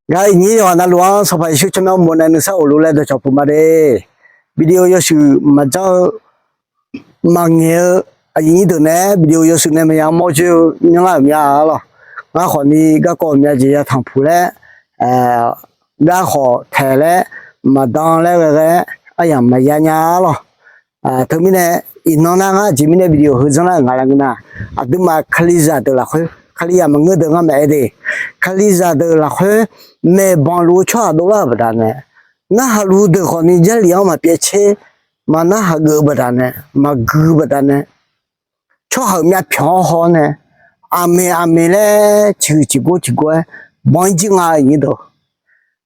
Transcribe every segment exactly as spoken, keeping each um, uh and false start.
Gaq-eu iqnyir yawqghaq navluf-anr Sanqpaq Yeqsur tsawrmyanr mawf nae nuisar ghofluf laer dawqcawq puq ma de. Video yawshuif maqjanr-eu maqngaeq-eu aqyuif nyir deuq nae video yawshuif nae maqya mawr joer-eu nyanrlar-euq mya-a lawq. Ngar khawfni garkawv myav jeq yatanq puq laer, gar khawf taeq laer, maqdan laer ghae ghae-aer aryamq maqya nya-a lawq. Teumirnae iqnan nar ngar aqjeq mirnae video heu janrlar-euq nga laer ngeur nar, aqduimaf kalizaq deuq lafkhoer, kalizaq maqngeur deuq ngar maqaer de. Kalizaq deuq lafkhoer maeqbanq luf-eu tsawrhaq dovlar-euq baqdanae, narhaq luf deuq khawfni Jarlif-anr maqpyaev tser, maqnarhaq geuf-eu baqdanae, maqgui-eu baqdanae, tsawrhaq-euq myavpyawq-anr haw-awr nae, aqmeq aqmeq laer ciqhuiq ciqgor ciqgor-aer banq-ir jir nga-eu nyir deuq.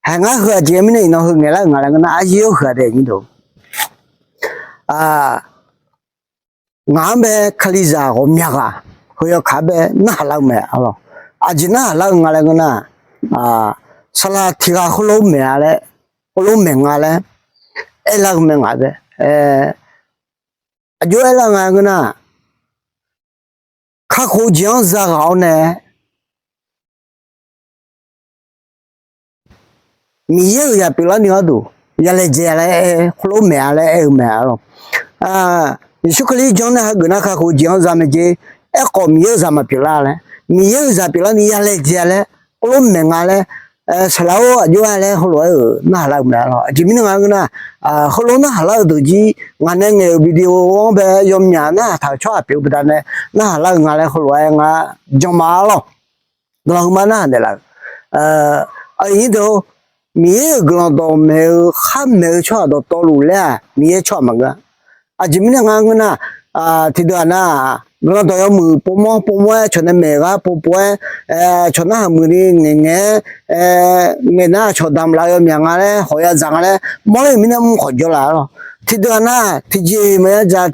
Haeq ngar heu aqjeq mirnae iqnan heu ngaeqlar-euq nga laer ngeur nar, aryaer-awr huiq-a dae nyir deuq. Ngaq-anr bae kalizaq ghawqmya ghaq heu yawkaq-anr bae narhaq lar-eu mae-a lawq. Aqjeq narhaq lar-eu nga laer ngeur nar, saqlaq tiq ghaq heulof maeq-a laer, heulof maeq nga laer aerlar-eu mae ngaq bae. Aqjox aerlar nga ngeur nar, kakhof jeq-anr zaghaq-awr nae Miqyaer-euq zaq pyeuflarni gharduq ya laejae-a laer aer, heulof maeq-a laer aer-eu mae-a lawq. Yeqsur Kali janr nae hageuf nar kakhof jeq-anr za mae jer. Aerkhawf Miqyaer-euq zaq maqpyeuflar laer, Miqyaer-euq zaq pyeuflarni ya laejae-a laer, heulof maeq nga laer, saqlaq-or aqjox-a laer heulof-aer-euq narhaq lar-eu mae-a lawq. Aqjeq mirnae nga ngeur nar, heulof narhaq lar-eu deuq jir ngaq nae ngaeq-euq video-anr bae yawmyaq narhaq taq-euq tsawrhaq pyeuf-eu baqdanae narhaq lar-eu nga laer heulof-aer ngar jan ma-a lawq. Guiqlanq huiqma narhaq naeqlaf-euq, aqyuif nyir deuq-or, Miqyaer-euq guiqlanq dawqmaeq-eu khar maeq-eu tsawrhaq dawqtawvluf laer-aq Miqyaer tsawrhaq maqngeur-a. Aqjeq mirnae nga ngeur nar, tiqdeuq-aq nar, guiqlanq dawq yawmuiq povmawr povmawr-aer cawq nae maeq ghar povpov-aer, cawq narhaq muiqni ngaeqngaeq-aer, ngaeq nar cawq damq laf-eu yawmyaq nga laer hawq ya dzaq nga laer mawrler-euq mirnae mr khawf jawrlaf-a lawq. Tiqdeuq-aq nar tiqjeq maqya dzaq,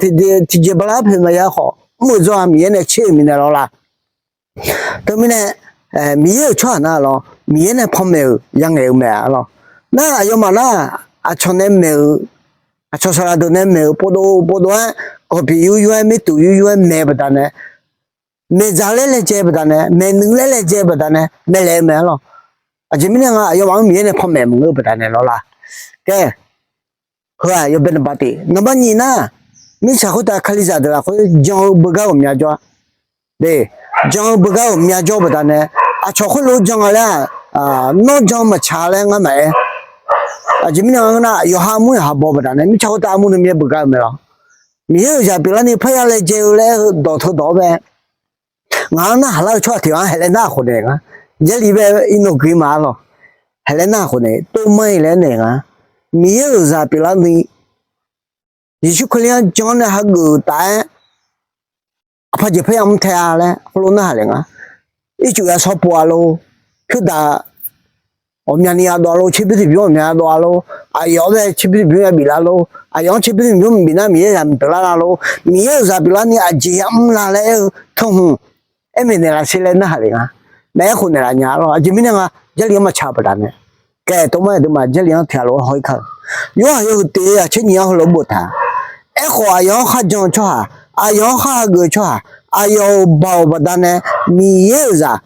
tiqjeq bala poeq maqya khawf mr-euq dawr-aq Miqyaer nae tser-euq mirnae lawr la. Teumirnae Miqyaer-euq tsawrhaq nar lawr, Miqyaer nae panmaeq-euq yangaeq-eu mae-a lawq. Nar aqyawfmaf nar aqcawq nae maeq-euq, aqcawq saqlaq deuq nae maeq-euq povdov povdov-aer, gawqpiq yur yur-aer, mirtuq yur yur-aer maeq-eu baqdanae, maeqdzaq laer laejae baqdanae, maeqnuiv laer laejae baqdanae maeqlaef-eu mae-a lawq. Aqjeq mirnae nga aqyawfmaf-anr Miqyaer nae panmaeq maqngeur-eu baqdanae lawr la. Kae, heu-aq yawbae naqba tiq naqba nyiq nar, mirtsaq khoertav kalizaq deuq lafkhoer jan-eu beugar ghawqmya jawr-a. Jan-eu beugar ghawqmya jawr-eu baqdanae, aqcawq khoerlof-aer jan nga laer-aq, nawr jan maqtsaq laer ngar maqaer. Aqjeq mirnae nga ngeur nar, yawqha armur yawqha baw baqdanae mirtsaq khoertav armur nuimaer beugar-eu mae lawr. Miqyaer-euq zaq pyeuflarni parya laejae-eu laer-eu dawq teudawq-awr bae, ngaq-anr narhaq lar-eu tsawrhaq tiq ghaq-anr haeq laer narhaq khofnaeq nga. Jarlif bae iqnan guiq ma-a lawq. Haeq laer narhaq khofnaeq, tov mar-iq laer naeq nga. Miqyaer-euq zaq pyeuflarni Yeqsur Kali-anr jan-awr nae hageuf-euq taf-aer aqpaq jeq parya mr tae-a laer heulof narhaq le nga. Ircuf ya shawr pov-a lor, pyurdaq ghawqmyani yadov-a lor, tserbymr tiqbymr ghawqmyani yadov-a lor, aqyawf-anr bae tserbymr tiqbymr yabif lar lor, aqyawf-anr tserbymr tiqbymr maqbif nar Miqyaer zaq maqpyeuflar la lor, Miqyaer-euq zaq pyeuflarni aqjeq yamr la laer aer-eu teuhmq aer maeqnaeq laf sher laer narhaq le nga. Maqaer khofnaeq laf nya-a lawr. Aqjeq mirnae nga, Jarlif-anr maqtsaq-eu baqdanae. Kae, tov mar-iq deuq ma Jarlif-anr tiq ghaq lof-aer haw-ir kar-eu. Yorhaq yawhuiq tiq aqcer nyiq-anr heulof-aer boftaq, aerkhawf aqyawf-anr kharjan-eu tsawrhaq, aqyawf-anr khar hageuf-eu tsawrhaq, aqyawf-euq baoq baqdanae Miqyaer-euq zaq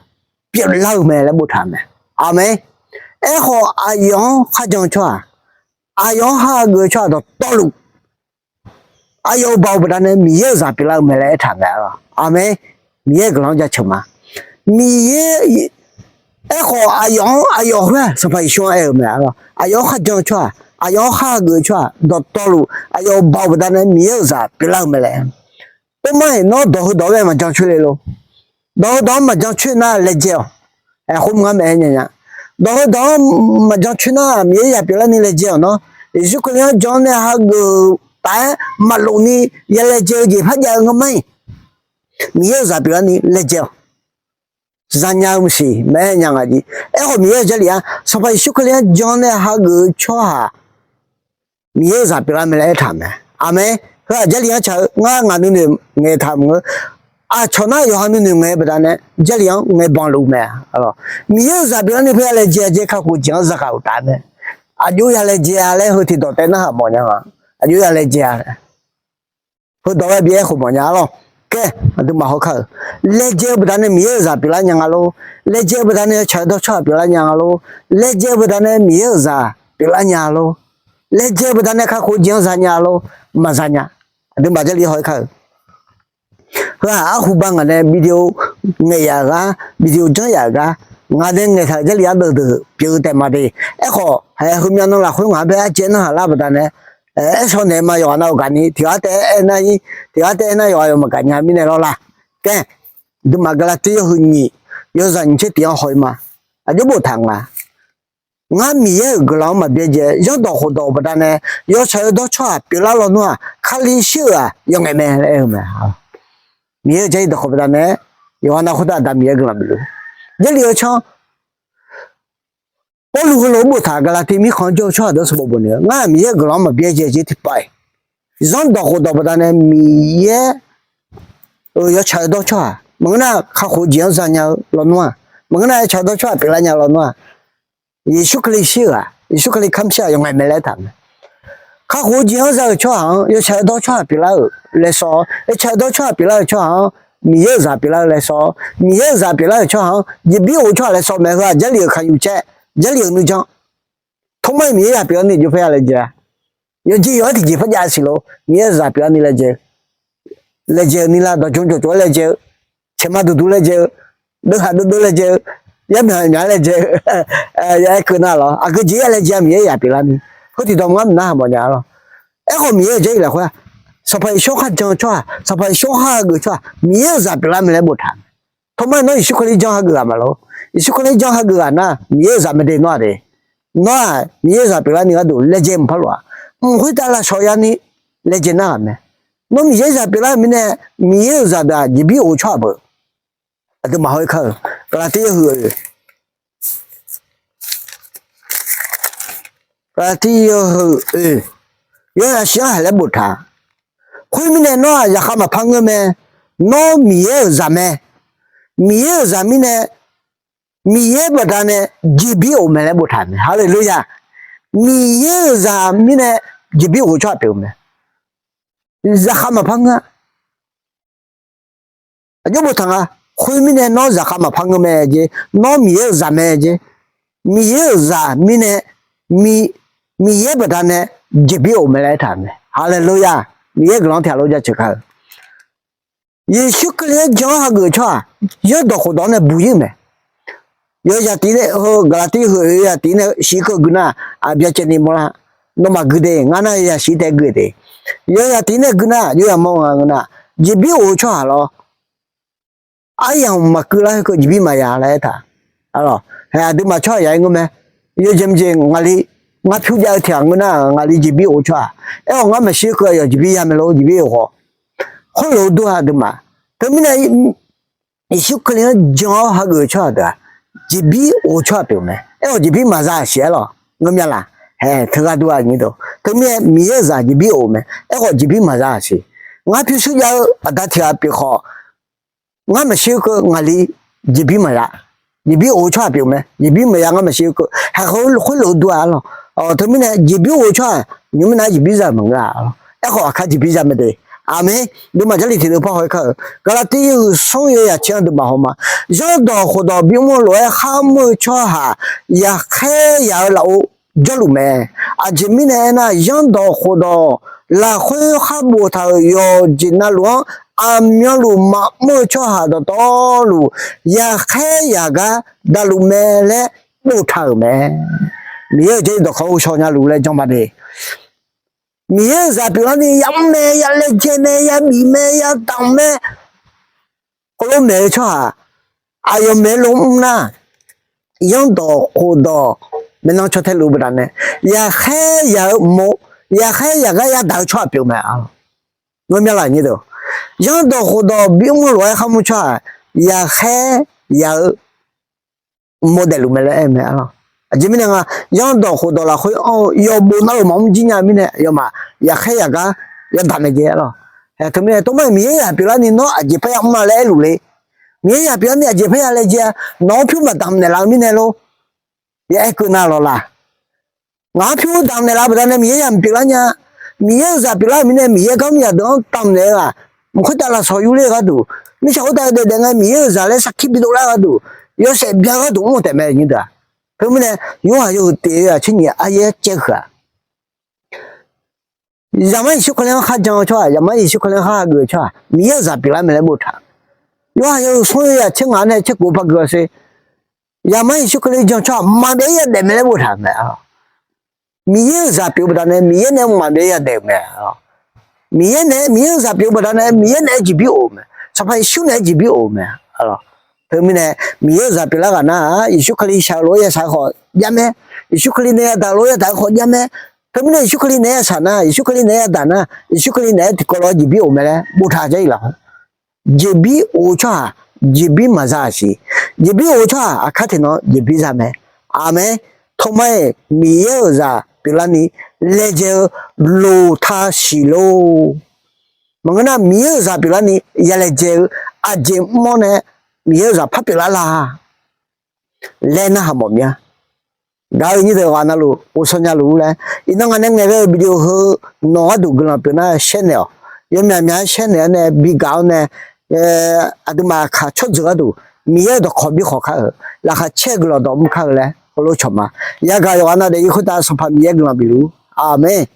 pyeuflar-eu mae laer boftaq mae. Aqmeq. Aerkhawf aqyawf-anr kharjan-eu tsawrhaq, aqyawf-anr khar hageuf-eu tsawrhaq dawqtawvluf, aqyawf-euq baoq baqdanae Miqyaer-euq zaq pyeuflar-eu mae laer aertaq mae-a lawq. Aqmeq. Miqyaer-euq guiqlanq-anr jaceuq ma. Miqyaer, aerkhawf aqyawf-anr aqyawf khoer-aq Sanqpaq Yeqsur-anr aer-eu mae-a lawq. Aqyawf-anr kharjan-eu tsawrhaq, aqyawf-anr khar hageuf-eu tsawrhaq dawqtawvluf, aqyawf-euq baoq baqdanae Miqyaer-euq zaq pyeuflar-eu mae laer. Tov mar-iq nawr dawq heudawq-anr bae maqjan coer le lor. Dawq heudawq-anr maqjan coer nar laejae-awq. Khoer mq ngar maeq-aer nya nya. Dawq heudawq-anr maqjan coer nar Miqyaer zaq pyeuflarni laejae-awq nawr. Yeqsur Kali-anr jan-awr nae hageuf-euq taf-aer maqlof ni ya laejae-eu jeq parjav-eu ngar mar-iq, Miqyaer-euq zaq pyeuflarni laejae-awq. Zanya-eu maqsiq maeq-aer nya nga jeq. Aerkhawf Miqyaer-euq Jarlif-anr, Sanqpaq Yeqsur Kali-anr jan-awr nae hageuf-eu tsawrhaq Miqyaer-euq zaq pyeuflar mae laer aertaq mae. Aqmeq. Heu-aq Jarlif-anr tsaq-eu ngar ngaq nuinoeq ngaeqtaq maqngeur. Aqcawq nar yawqha nuinoeq ngaeq-eu baqdanae Jarlif-anr ngaeqbanq luf mae-a lawq. Miqyaer-euq zaq pyeuflarni parya laejae-a jeq kakhof jeq-anr zagaq-euq taf mae. Aqjox ya laejae-a laer heu tiqdawq taev narhaq mawf nya nga. Aqjox ya laejae-a laer heudawq-aer bi aerkhof mawf nya-a lawq. Kaer, aqduimaf hawkar-euq, laejae-eu baqdanae Miqyaer-euq zaq pyeuflar nya nga lor. Laejae-eu baqdanae yawtsaq yawdawr tsawrhaq pyeuflar nya nga lor. Laejae-eu baqdanae Miqyaer-euq zaq pyeuflar nya lor. Laejae-eu baqdanae kakhof-eu jeq-anr za nya lor. Maqza nya. Aqduimaf Jarlif hawkar-euq, heu-aq arhu ba ngaq nae video ngaeq yaf-euq gar, video janr yaf-euq gar, ngaq nae ngaeqtaq-euq Jarlif ardeuv deuq pyeuf-eu taef ma de. Aerkhawf, haeq heumyav nan lafkhoer ngaq-anr bae arjaev narhaq lar baqdanae, aer shaw naeq ma yawqghaq nav-euq gaqni tiq ghaq taef-aer aernar-ir, tiq ghaq taef-aer aernar yawqghaq yawq maqgaq nya mirnae lawr la. Kaer, aqduimaf Gaqlaqtiv yawhuiq nyiq, yawzaq nyiq tser tiq-anr haw-ir ma. Aqjox boftaq nga. Ngar Miqyaer-euq guiqlanq-anr maqbyaerdzae, zanrdawq khofdawq baqdanae yawtsaq yawdawr tsawrhaq pyeuflar lawnmr-aq, Kali shir-euq-aq yawf ngaef mae laer aer-eu mae. Miqyaer-euq Jarlif dawqkawq baqdanae yawqghaq nav khoertav Aqda Miqyaer guiqlanq bif luf. Jarlif-eu tsanr Pawrluv heulof-aer boftaq, Gaqlaqtiv mirkhanq-anr jawr-eu tsawrhaq deuq sanqbof bofni-eu, ngar Miqyaer-euq guiqlanq-anr maqbyaerdzae jeq tiqpavf-iq, zanrdawq khofdawq baqdanae Miqyaer yawtsaq yawdawr tsawrhaq maqngeur nar kakhof-eu jeq-anr za nya-eu lawnmr-aq, maqngeur nar yawtsaq yawdawr tsawrhaq pyeuflar nya lawnmr-aq, Yeqsur Kali shir-euq-aq, Yeqsur Kali kamq shir-aq yawf ngaef mae laer aertaq mae. Kakhof-eu jeq-anr za-euq tsawrhaq-anr yawtsaq yawdawr tsawrhaq pyeuflar-euq laer sawv-awr, yawtsaq yawdawr tsawrhaq pyeuflar-euq tsawrhaq-anr Miqyaer-euq zaq pyeuflar-eu laer sawv-awr, Miqyaer-euq zaq pyeuflar-euq tsawrhaq-anr jeqbir of-eu tsawrhaq laer sawv mae. Heu-aq Jarlif-euq kaqyuf caer, Jarlif-euq nuijan. Tawrmar-iq Miqyaer zaq pyeuflarni jov parya laejae-a. Yawqjeq yawq-aer tiqjeq parjav siq lof, Miqyaer-euq zaq pyeuflarni laejae-eu, laejae-eu nirlar dawqjan jawqjawq-aer laejae-eu, caeqma duqduq laejae-eu, deuvhaq deuvdeuv laejae-eu, yar myaq myaq-aer laejae-eu, ya aer keuv nar lawr, aqgeu jeq-aer laejae-a Miqyaer zaq pyeuflarni. Khoer tiqdawq ngar mqnar haq mawfnya-a lawr. Aerkhawf Miqyaer-euq Jarlif lafkhoer-aq, Sanqpaq Yeqsur-anr kharjan-eu tsawrhaq, Sanqpaq Yeqsur-anr hageuf-eu tsawrhaq Miqyaer-euq zaq pyeuflar mae laer boftaq. Tawrmar nawr Yeqsur Kali janr hageuf ghaq maqlor. Yeqsur Kali janr hageuf ghaq nar Miqyaer-euq zaq mae de nawr-aq de. Nawr-aq Miqyaer-euq zaq pyeuflarni gharduq laejae mqpar lof-a. Mq khoertav lavshawq yani laejae nar ghaq mae. Nawr Miqyaer zaq pyeuflar-euq mirnae Miqyaer-euq zaqdeuq-aq jeqbir of-eu tsawrhaq beu. Aqduimaf hawr-ir kar-eu, Gaqlaqtiv yawhuiq oe, Gaqlaqtiv yawhuiq oe, yawzaq shif-anr haiq laer boftaq. Khoermirnae nawr-aq zaqkhav maqpar ngeur mae. Nawr Miqyaer-euq zaq mae. Miqyaer-euq zaq mirnae Miqyaer baqdanae jeqbir of mae laer boftaq mae. Haleluya! Miqyaer-euq zaq mirnae jeqbir of-eu tsawrhaq pyeuf-eu mae. Zaqkhav maqpar ngeur-a. Aqjox boftaq nga. Khoermirnae nawr zaqkhav maqpar ngeur mae jeq, nawr Miqyaer-euq zaq mae jeq. Miqyaer-euq zaq mirnae, Mi, Miqyaer baqdanae jeqbir of mae laer aertaq mae. Haleluya! Miqyaer guiqlanq-anr tiqghaq lof jaceuq kar-eu. Yeqsur Kali-anr jan-awr hageuf-eu tsawrhaq zanrdawq khofdawq-anr nae buq-ir-euq mae. Yawzaq tiq nae heu Gaqlaqtiv heu yawzaq tiq nae shif-ir keuv gui nar, aqbyacaevni mawrlar. Nawmaf gui de, ngar nar yawzaq shif taef gui de. Yawzaq tiq nae gui nar, yawzaq mawr nga ngeur nar, jeqbir of-eu tsawrhaq lawr. Aryamq maqkeuv lar khoerkeuv jeqbir maqya laer aertaq. Aqlawq, hae aqduimaf tsawrhaq yaq-aer ngeur mae. Yawjeq mqjeq ngaqli, ngar pyur jav-eu tiq ghaq ngeur nar ngaqli jeqbir of-eu tsawrhaq. Aerkhawf ngar maqshir keuv aqyawf jeqbir ya mae lor, jeqbir of khawf. Khoerlof-eu dur-aq aqduimaf. Teumirnae Yeqsur Kali-anr jan-awr hageuf-eu tsawrhaq deuq-aq jeqbir of-eu tsawrhaq pyeuf mae. Aerkhawf jeqbir maqza-aq siq aerlawq. Ngeurmya laq? Hae teughaq dur-aq nyir deuq. Teumirnae Miqyaer-euq zaq jeqbir of-eu mae. Aerkhawf jeqbir maqza-aq siq. Ngar pyurshuir jav-eu aqda tiq ghaq pyeuf khawf, ngar maqshir keuv ngaqli jeqbir maqya. Jeqbir of-eu tsawrhaq pyeuf mae. Jeqbir maqya ngar maqshir keuv. Hae khoerlof-eu dur-aq aerlawq. Teumirnae jeqbir of-eu tsawrhaq nymr nar jeqbir za-euq maqngeur-a. Aerkhawf aqkar jeqbir za mae de. Aqmeq. Aqduimaf Jarlif tiqdeuv par haw-aer kar-eu, Gaqlaqtiv yawhuiq smr yawzaq caer-anr aqduimaf haw ma. Zanrdawq khofdawq bimr-eu lof-aer kharmr-eu tsawrhaq yaqkhaer yaq-eu lafov jawrluf mae. Aqjeq mirnae aernar, zanrdawq khofdawq lafkhoer khar boftaq-euq yawqjeq navluf-anr aqmyanluf maqmr-eu tsawrhaq dawqtawvluf yaqkhaer yaq gar davluf mae laer boftaq-euq mae. Miqyaer-euq Jarlif dawqkawq-anr ghovshaw nyaluf laer janma de. Miqyaer-euq zaq pyeuflarni yamr mae, yalaejae mae, yabif mae, yadamq mae. Khoerlof maeq-eu tsawrhaq aqyawf maeq-eu lof mr nar, zanrdawq khofdawq maeqnan caw tae luf-eu baqdanae yaqkhaer yaq-eu mov, yaqkhaer yaq gar yadaq-eu tsawrhaq pyeuf mae. Ngeurmya laq nyir deuq, zanrdawq khofdawq bimr-eu lof-aer kharmr tsawrhaq yaqkhaer yaq-eu mov daefluf mae laer aer mae arlawq. Aqjeq mirnae nga, zanrdawq khofdawq lafkhoer anr-eu yawqbof navluf maqmr jir nya mirnae aqyawfmaf yaqkhaer yaq gar yadaq mae jeq arlawq. Teumirnae tawrmar-iq Miqyaer zaq pyeuflarni nawr aqjeq parya mr-a laer aerluf le. Miqyaer zaq pyeuflarni aqjeq parya laejae-a. Nawq-anr pyur maqdamq naeqlaf mirnae lor. Ya aer keuv nar lawq laq? Ngaq-anr pyur damq naeqlaf-eu baqdanae Miqyaer zaq maqpyeuflar nya. Miqyaer-euq zaq pyeuflar-euq mirnae Miqyaer garmr zaqdeuq-anr damq naeq-eu-aq, mq khoertav lafsawq yurler-eu gharduq, mirtsaq khoertav daef daef ngae Miqyaer-euq zaq laer sarkir bidov lar gharduq, yawshaef bya gharduq mr-eu taef mae nyir deuq-aq. Teumirnae, Yorhaq yawhuiq tiq-eu aqtser nyiq aqyaer caev huiq-aq, Zaqmar Yeqsur Kali-anr kharjan-eu tsawrhaq, Zaqmar Yeqsur Kali-anr khar hageuf-eu tsawrhaq, Miqyaer-euq zaq pyeuflar mae laer boftaq. Yorhaq yawhuiq smr-eu aqtser ngaq-anr nae tser kof par gui-awr sher, Zaqmar Yeqsur Kali jan tsawrhaq maqbyav-ir yadaef mae laer boftaq mae. Miqyaer-euq zaq pyeuf-eu baqdanae Miqyaer nae mqmaq byav-ir yadaef-euq mae. Miqyaer nae, Miqyaer-euq zaq pyeuf-eu baqdanae Miqyaer naeq-aer jeqbir of-eu mae. Sanqpaq Yeqsur naeq-aer jeqbir of-eu mae. Teumirnae, Miqyaer-euq zaq pyeuflar ghaq nar-aq, Yeqsur Kali shaq-eu lof-aer yashaq-eu khawf jav mae. Yeqsur Kali nae yadaq lof-aer yadaq-eu khawf jav mae. Teumirnae Yeqsur Kali naeq-aer yashaq nar, Yeqsur Kali naeq-aer yadaq nar, Yeqsur Kali naeq-aer tiqkawv lof-aer jeqbir of mae laer boftaq jav-ir laf. Jeqbir of-eu tsawrhaq, jeqbir maqza-aq siq. Jeqbir of-eu tsawrhaq aqkar tiqnan jeqbir za mae. Aqmeq. Tawma-iq Miqyaer-euq zaq pyeuflarni laejae-eu loqtaq siq lor. Maqngeur nar, Miqyaer-euq zaq pyeuflarni ya laejae-eu aqjeq mr-awr nae Miqyaer-euq zaq par pyeuflar la laer narhaq mawf mir-a. Gaq-eu nyir deuq ghaq navluf ghovshaw nya luf-ur laer, iqnan ngaq nae ngaeqghae-eu video heu nawq gharduq guiqlanq pyeuf nar share naeq-awq. Yawmyaq myaq-aer share naeq-awr nae bigaq-awr nae, aqduimaf kaq tsawrjeuq gharduq Miqyaer-euq dawqkawq bi khawq kar-euq, laqkhaq caer-eu guiqlanq dawq mr kar-eu laer heulof cawq ma. Yagaq yawqghaq nav daef-ir khoertav Sanqpaq Miqyaer guiqlanq bif luf-ur. Aqmeq.